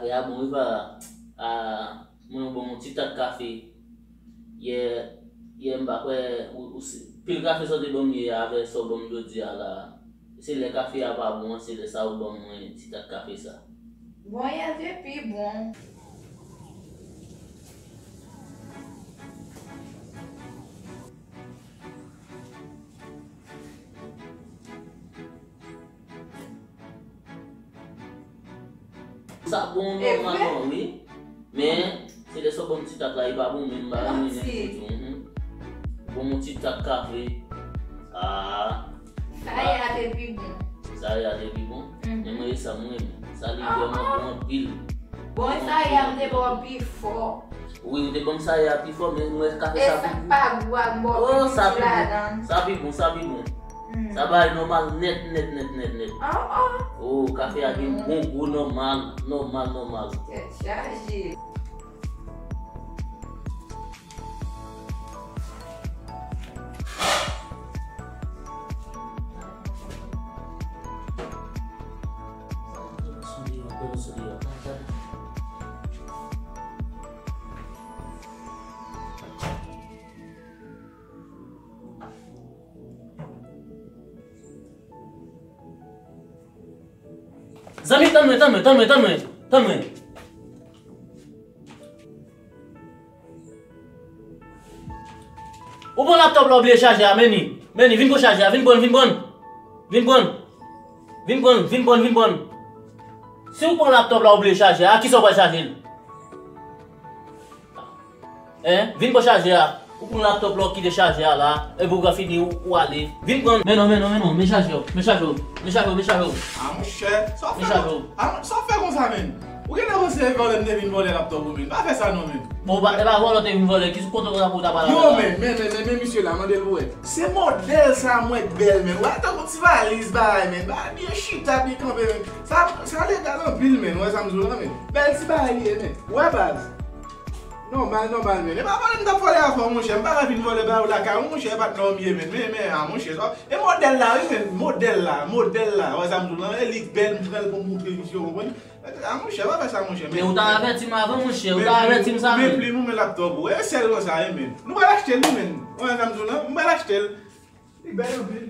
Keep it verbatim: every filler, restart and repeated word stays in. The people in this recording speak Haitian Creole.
Ya bon, wi, Vara. A, mwen ban w yon ti tak kafe. Yè, yè, m pa kwè, ou, ou, pil kafe sa w te ban m yè a avè sa w ban m jodi a la. Se lè kafe a pa bon an, se lè sa ou ban mwen ti tak kafe sa. Bon, yè te pi bon. Sa bon nòmalman, wi. Men, se lè sa w ban m ti tak la, li pa bon menm, m pa renmen menm ditou. Bon, yon ti tak kafe. Ah. Sa yè a te pi bon. Sa yè a te pi bon? Men mwen, e sa mwen renmen. Sa li vrèman bon anpil. Bon, sa yè a m te ba w pi fò. Wi, ou te ban m sa yè a pi fò, men mwen kafe sa pi bon. E sa pa gou a m ba w pi bon. Sa pi bon, sa pi bon. Sa bay nòmal nèt, nèt, nèt, nèt, nèt. Oh, kafe a gen bon gou nòmal, nòmal, nòmal. Tèt chaje. Zanmi, tann mwen, tann mwen, tann mwen, tann mwen, tann mwen. Ou pran laptop la, ou bliye chaje a, Meni. Meni, vin pran chaje a, vin pran, vin pran. Vin pran. Vin pran, vin pran, vin pran. Si ou pran laptop la, ou bliye chaje a, a kisa ou pral chaje l? Hein? Vin pran chaje a. Ou pran laptop la, ou kite chaje a la, epi ou ka fini, ou, ou ale. Vin pran. Men non, men non, men non, men chaje w, men chaje w, men chaje w, men chaje w. Ah, monchè, sa w fè konsa, men? Ou genlè panse se vòlè m te vin vòlè laptop ou, men? Pa fè sa non, men. Bon, e pa vòlè w te vin vòlè, ki sou kontrè w ta pral la? Non, men, men, men, men, men, misye la, mande l pou wè. Se modèl sa mwen bèl, men. Wè, tankou ti valiz bagay, men. Bagay byen chita, byen kanpe, men. Sa, sa legal anpil, men. Wè sa m di w la, men. Bèl ti bagay li ye, men. Wè, baz. Nòmal, nòmal, men. E pa vòlè m t ap vòlè avè w, monchè. M pa ka vin vòlè ba ou lakay ou, monchè. E pa t nòm ye, men. Men, men, a, monchè. E modèl la, wi, men. Modèl la, modèl la. Wè sa m di w la, e li k bèl, m pral pou m montre misye, w konprann? A, monchè, pa fè sa, monchè, men. Men ou ta avèti m avan, monchè. Ou ta avèti m sa, men. Men plim ou, men laptop ou. E sèlman sa, wi, men. Nou pral achte l, wi, men. Wè sa m di w la, m pral achte l. Li bèl anpil.